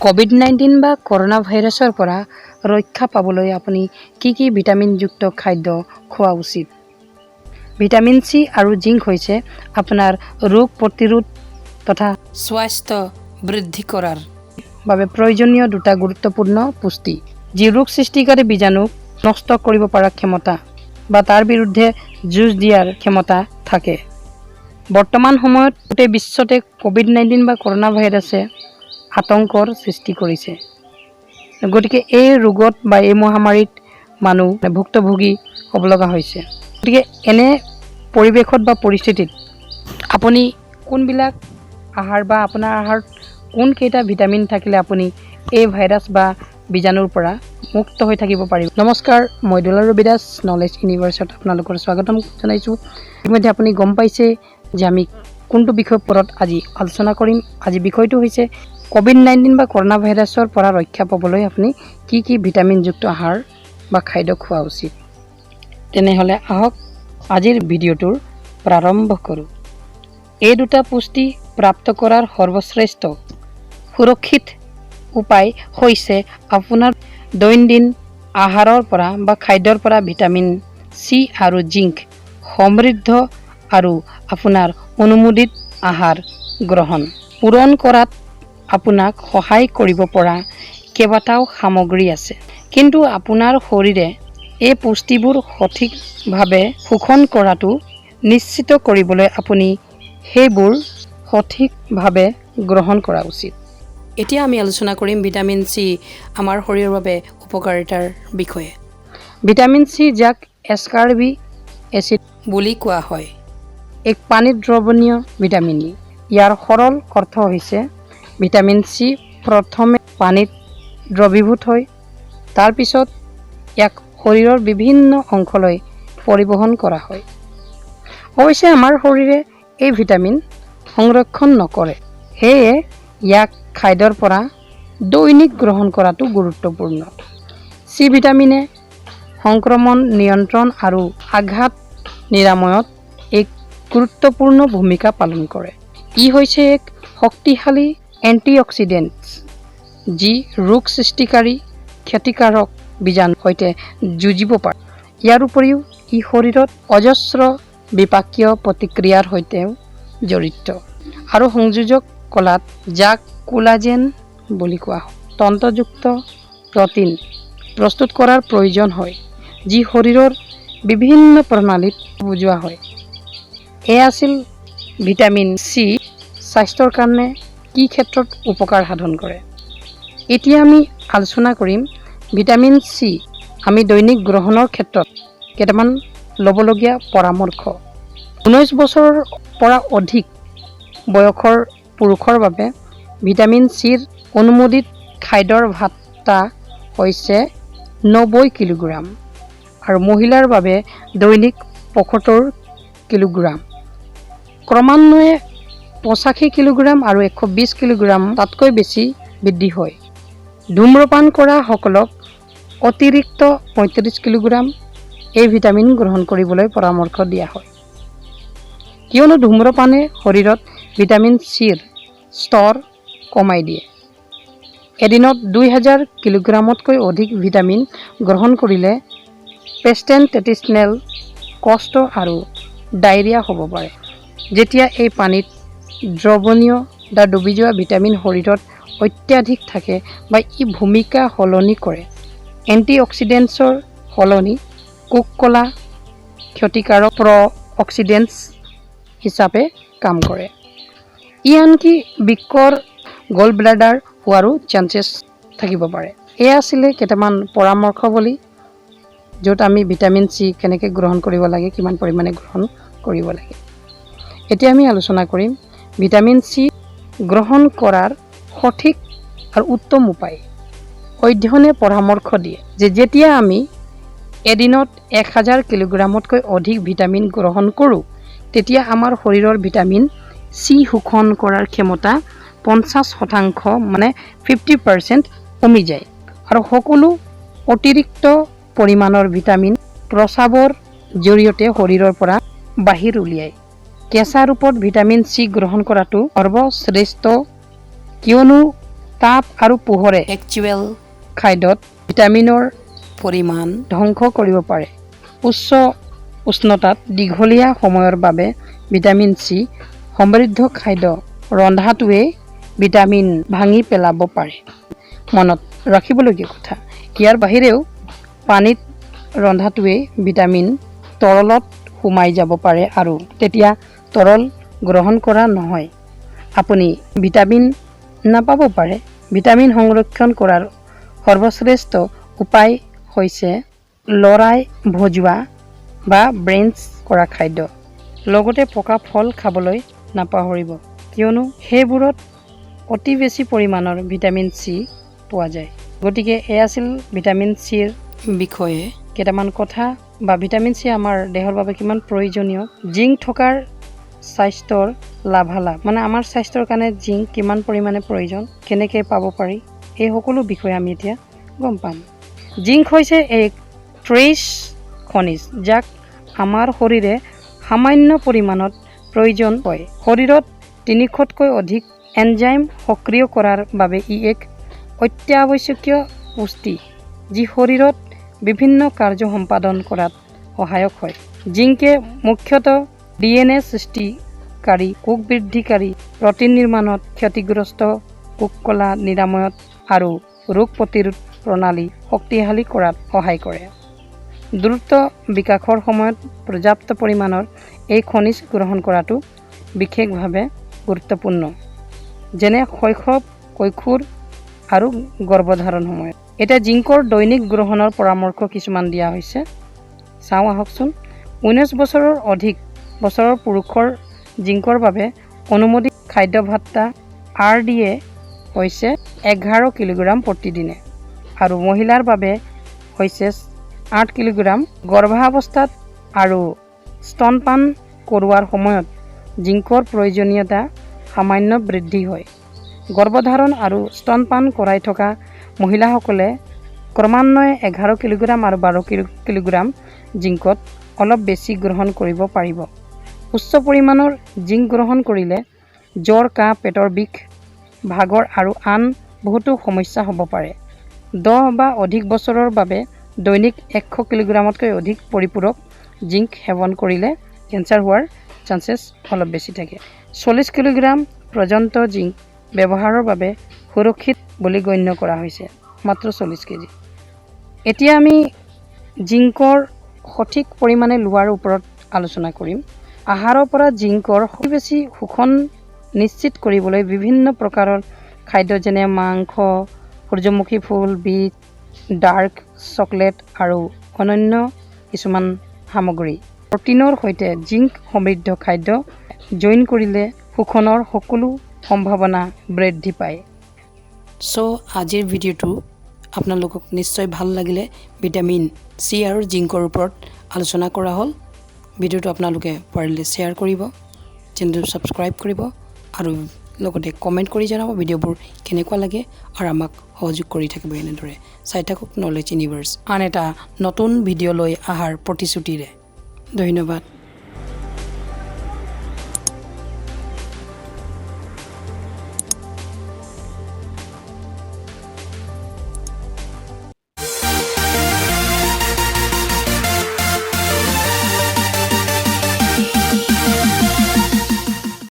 ক'ভিড-19 বা কৰোণা ভাইৰাছৰ পৰা ৰক্ষা পাবলৈ আপুনি কি কি ভিটামিনযুক্ত খাদ্য খোৱা উচিত? ভিটামিন চি আৰু জিংক হৈছে আপোনাৰ ৰোগ প্ৰতিৰোধ তথা স্বাস্থ্য বৃদ্ধি কৰাৰ বাবে প্ৰয়োজনীয় দুটা গুৰুত্বপূৰ্ণ পুষ্টি, যি ৰোগ সৃষ্টিকাৰী বীজাণুক নষ্ট কৰিব পৰা ক্ষমতা বা তাৰ বিৰুদ্ধে যুঁজ দিয়াৰ ক্ষমতা থাকে। বৰ্তমান সময়ত গোটেই বিশ্বতে ক'ভিড-19 বা কৰোণা ভাইৰাছে আতংকৰ সৃষ্টি কৰিছে। গতিকে এই ৰোগত বা এই মহামাৰীত মানুহ ভুক্তভোগী হ'ব লগা হৈছে। গতিকে এনে পৰিৱেশত বা পৰিস্থিতিত আপুনি কোনবিলাক আহাৰ বা আপোনাৰ আহাৰত কোনকেইটা ভিটামিন থাকিলে আপুনি এই ভাইৰাছ বা বীজাণুৰ পৰা মুক্ত হৈ থাকিব পাৰিব? নমস্কাৰ, মই দুলাল ৰবি দাস, নলেজ ইউনিভাৰ্চত আপোনালোকৰ স্বাগতম জনাইছোঁ। ইতিমধ্যে আপুনি গম পাইছে যে আমি কোনটো বিষয়ৰ ওপৰত আজি আলোচনা কৰিম। আজি বিষয়টো হৈছে ক'ভিড-19 বা কৰোণা ভাইৰাছৰ পৰা ৰক্ষা পাবলৈ আপুনি কি কি ভিটামিনযুক্ত আহাৰ বা খাদ্য খোৱা উচিত। তেনেহ'লে আহক, আজিৰ ভিডিঅ'টোৰ প্ৰাৰম্ভ কৰোঁ। এই দুটা পুষ্টি প্ৰাপ্ত কৰাৰ সৰ্বশ্ৰেষ্ঠ সুৰক্ষিত উপায় হৈছে আপোনাৰ দৈনন্দিন আহাৰৰ পৰা বা খাদ্যৰ পৰা ভিটামিন চি আৰু জিংক সমৃদ্ধ আৰু আপোনাৰ অনুমোদিত আহাৰ গ্ৰহণ পূৰণ কৰাত আপোনাক সহায় কৰিব পৰা কেইবাটাও সামগ্ৰী আছে। কিন্তু আপোনাৰ শৰীৰে এই পুষ্টিবোৰ সঠিকভাৱে শোষণ কৰাটো নিশ্চিত কৰিবলৈ আপুনি সেইবোৰ সঠিকভাৱে গ্ৰহণ কৰা উচিত। এতিয়া আমি আলোচনা কৰিম ভিটামিন চি আমাৰ শৰীৰৰ বাবে উপকাৰিতাৰ বিষয়ে। ভিটামিন চি, যাক এছকাৰ্বিক এচিড বুলি কোৱা হয়, এক পানীত দ্ৰৱণীয় ভিটামিন ই। ইয়াৰ সৰল অৰ্থ হৈছে ভিটামিন চি প্ৰথমে পানীত দ্ৰৱীভূত হয়, তাৰপিছত ইয়াক শৰীৰৰ বিভিন্ন অংশলৈ পৰিবহণ কৰা হয়। অৱশ্যে আমাৰ শৰীৰে এই ভিটামিন সংৰক্ষণ নকৰে, সেয়ে ইয়াক খাদ্যৰ পৰা দৈনিক গ্ৰহণ কৰাটো গুৰুত্বপূৰ্ণ। চি ভিটামিনে সংক্ৰমণ নিয়ন্ত্ৰণ আৰু আঘাত নিৰাময়ত এক গুৰুত্বপূৰ্ণ ভূমিকা পালন কৰে। ই হৈছে এক শক্তিশালী এণ্টিঅক্সিডেণ্ট, যি ৰোগ সৃষ্টিকাৰী ক্ষতিকাৰক বীজাণুৰ সৈতে যুঁজিব পাৰে। ইয়াৰ উপৰিও ই শৰীৰত অজস্ৰ বিপাকীয় প্ৰতিক্ৰিয়াৰ সৈতেও জড়িত আৰু সংযোজক কলাত, যাক কোলাজেন বুলি কোৱা হয়, তন্ত্ৰযুক্ত প্ৰটিন প্ৰস্তুত কৰাৰ প্ৰয়োজন হয়, যি শৰীৰৰ বিভিন্ন প্ৰণালীত বুজোৱা হয়। এয়া আছিল ভিটামিন চি স্বাস্থ্যৰ কাৰণে কি ক্ষেত্ৰত উপকাৰ সাধন কৰে। এতিয়া আমি আলোচনা কৰিম ভিটামিন চি আমি দৈনিক গ্ৰহণৰ ক্ষেত্ৰত কেইটামান ল'বলগীয়া পৰামৰ্শ। 19 বছৰৰ পৰা অধিক বয়সৰ পুৰুষৰ বাবে ভিটামিন চিৰ অনুমোদিত খাদ্যৰ ভাত্তা হৈছে 90 কিলোগ্ৰাম আৰু মহিলাৰ বাবে দৈনিক 75 কিলোগ্ৰাম। ক্ৰমান্বয়ে 85 কিলোগ্ৰাম আৰু 120 কিলোগ্ৰাম তাতকৈ বেছি বৃদ্ধি হয়। ধূম্ৰপান কৰা সকলক অতিৰিক্ত 35 কিলোগ্ৰাম এই ভিটামিন গ্ৰহণ কৰিবলৈ পৰামৰ্শ দিয়া হয়, কিয়নো ধূম্ৰপানে শৰীৰত ভিটামিন চিৰ স্তৰ কমাই দিয়ে। এদিনত 2000 কিলোগ্ৰামতকৈ অধিক ভিটামিন গ্ৰহণ কৰিলে গেষ্ট্ৰেণ্টেষ্টিনেল কষ্ট আৰু ডায়েৰিয়া হ'ব পাৰে। যেতিয়া এই পানীত দ্ৰৱণীয় বা ডুবি যোৱা ভিটামিন শৰীৰত অত্যাধিক থাকে বা ই ভূমিকা সলনি কৰে, এণ্টিঅক্সিডেণ্টছৰ সলনি কোষকলা ক্ষতিকাৰক প্ৰ অক্সিডেণ্টছ হিচাপে কাম কৰে। ই আনকি বৃক্কৰ গল ব্লাডাৰ হোৱাৰো চান্সেছ থাকিব পাৰে। এয়া আছিলে কেইটামান পৰামৰ্শৱলী, য'ত আমি ভিটামিন চি কেনেকৈ গ্ৰহণ কৰিব লাগে, কিমান পৰিমাণে গ্ৰহণ কৰিব লাগে। এতিয়া আমি আলোচনা কৰিম ভিটামিন চি গ্ৰহণ কৰাৰ সঠিক আৰু উত্তম উপায়। অধ্যয়নে পৰামৰ্শ দিয়ে যে যেতিয়া আমি এদিনত 1000 কিলোগ্ৰামতকৈ অধিক ভিটামিন গ্ৰহণ কৰোঁ, তেতিয়া আমাৰ শৰীৰৰ ভিটামিন চি শোষণ কৰাৰ ক্ষমতা 50%, মানে 50% কমি যায় আৰু সকলো অতিৰিক্ত পৰিমাণৰ ভিটামিন প্ৰস্ৰাৱৰ জৰিয়তে শৰীৰৰ পৰা বাহিৰ উলিয়ায়। কেঁচা ৰূপত ভিটামিন চি গ্ৰহণ কৰাটো সৰ্বশ্ৰেষ্ঠ, কিয়নো তাপ আৰু পোহৰে একচুৱেল খাদ্যত ভিটামিনৰ পৰিমাণ ধ্বংস কৰিব পাৰে। উচ্চ উষ্ণতাত দীঘলীয়া সময়ৰ বাবে ভিটামিন চি সমৃদ্ধ খাদ্য ৰন্ধাটোৱে ভিটামিন ভাঙি পেলাব পাৰে। মনত ৰাখিবলগীয়া কথা, ইয়াৰ বাহিৰেও পানীত ৰন্ধাটোৱে ভিটামিন তৰলত সোমাই যাব পাৰে আৰু তেতিয়া তৰল গ্ৰহণ কৰা নহয়, আপুনি ভিটামিন নাপাব পাৰে। ভিটামিন সংৰক্ষণ কৰাৰ সৰ্বশ্ৰেষ্ঠ উপায় হৈছে লৰাই ভজোৱা বা ব্লেঞ্চ কৰা খাদ্য। লগতে পকা ফল খাবলৈ নাপাহৰিব, কিয়নো সেইবোৰত অতি বেছি পৰিমাণৰ ভিটামিন চি পোৱা যায়। গতিকে এয়া আছিল ভিটামিন চিৰ বিষয়ে কেইটামান কথা বা ভিটামিন চি আমাৰ দেহৰ বাবে কিমান প্ৰয়োজনীয়, জিংক থকাৰ স্বাস্থ্যৰ লাভালাভ, মানে আমাৰ স্বাস্থ্যৰ কাৰণে জিংক কিমান পৰিমাণে প্ৰয়োজন, কেনেকৈ পাব পাৰি, এই সকলো বিষয়ে আমি এতিয়া গম পাম। জিংক হৈছে এক ট্ৰেছ খনিজ, যাক আমাৰ শৰীৰে সামান্য পৰিমাণত প্ৰয়োজন হয়। শৰীৰত 300তকৈ অধিক এনজাইম সক্ৰিয় কৰাৰ বাবে ই এক অত্যাৱশ্যকীয় পুষ্টি, যি শৰীৰত বিভিন্ন কাৰ্য সম্পাদন কৰাত সহায়ক হয়। জিংকে মুখ্যতঃ ডিএনএ সৃষ্টিকাৰী, কোষ বৃদ্ধিকাৰী, প্ৰটিন নিৰ্মাণত, ক্ষতিগ্ৰস্ত কোষকলা নিৰাময়ত আৰু ৰোগ প্ৰতিৰোধ প্ৰণালী শক্তিশালী কৰাত সহায় কৰে। দ্ৰুত বিকাশৰ সময়ত পৰ্যাপ্ত পৰিমাণৰ এই খনিজ গ্ৰহণ কৰাটো বিশেষভাৱে গুৰুত্বপূৰ্ণ, যেনে শৈশৱ, কৈশোৰ আৰু গৰ্ভধাৰণ সময়ত। এতিয়া জিংকৰ দৈনিক গ্ৰহণৰ পৰামৰ্শ কিছুমান দিয়া হৈছে, চাওঁ আহকচোন। 19 বছৰৰ অধিক বছৰৰ পুৰুষৰ জিংকৰ বাবে অনুমোদিত খাদ্য ভাত্তা আৰডিএ হৈছে 11 কিলোগ্ৰাম প্ৰতিদিনে আৰু মহিলাৰ বাবে হৈছে 8 কিলোগ্ৰাম। গৰ্ভাৱস্থাত আৰু স্তনপান কৰোৱাৰ সময়ত জিংকৰ প্ৰয়োজনীয়তা সামান্য বৃদ্ধি হয়। গৰ্ভধাৰণ আৰু স্তনপান কৰাই থকা মহিলাসকলে ক্ৰমান্বয়ে 11 কিলোগ্ৰাম আৰু 12 কিলোগ্ৰাম জিংকত অলপ বেছি গ্ৰহণ কৰিব পাৰিব। উচ্চ পৰিমাণৰ জিংক গ্ৰহণ কৰিলে জ্বৰ, কাহ, পেটৰ বিষ, ভাগৰ আৰু আন বহুতো সমস্যা হ'ব পাৰে। 10 বা অধিক বছৰৰ বাবে দৈনিক 100 কিলোগ্ৰামতকৈ অধিক পৰিপূৰক জিংক সেৱন কৰিলে কেঞ্চাৰ হোৱাৰ চান্সেছ অলপ বেছি থাকে। 40 কিলোগ্ৰাম পৰ্যন্ত জিংক ব্যৱহাৰৰ বাবে সুৰক্ষিত বুলি গণ্য কৰা হৈছে, মাত্ৰ 40 কেজি। এতিয়া আমি জিংকৰ সঠিক পৰিমাণে লোৱাৰ ওপৰত আলোচনা কৰিম। আহাৰৰ পৰা জিংকৰ বেছি শোষণ নিশ্চিত কৰিবলৈ বিভিন্ন প্ৰকাৰৰ খাদ্য, যেনে মাংস, সূৰ্যমুখী ফুল, বীজ, ডাৰ্ক চকলেট আৰু অন্যান্য কিছুমান সামগ্ৰী, প্ৰটিনৰ সৈতে জিংক সমৃদ্ধ খাদ্য জইন কৰিলে শোষণৰ সকলো সম্ভাৱনা বৃদ্ধি পায়। চ' আজিৰ ভিডিঅ'টো আপোনালোকক নিশ্চয় ভাল লাগিলে। ভিটামিন চি আৰু জিংকৰ ওপৰত আলোচনা কৰা হ'ল। ভিডিঅ'টো আপোনালোকে পাৰিলে শ্বেয়াৰ কৰিব, চেনেলটো ছাবস্ক্ৰাইব কৰিব আৰু লগতে কমেণ্ট কৰি জনাব ভিডিঅ'বোৰ কেনেকুৱা লাগে আৰু আমাক সহযোগ কৰি থাকিব এনেদৰে। চাই থাকক নলেজ ইউনিভাৰ্ছ, আন এটা নতুন ভিডিঅ' লৈ অহাৰ প্ৰতিশ্ৰুতিৰে। ধন্যবাদ।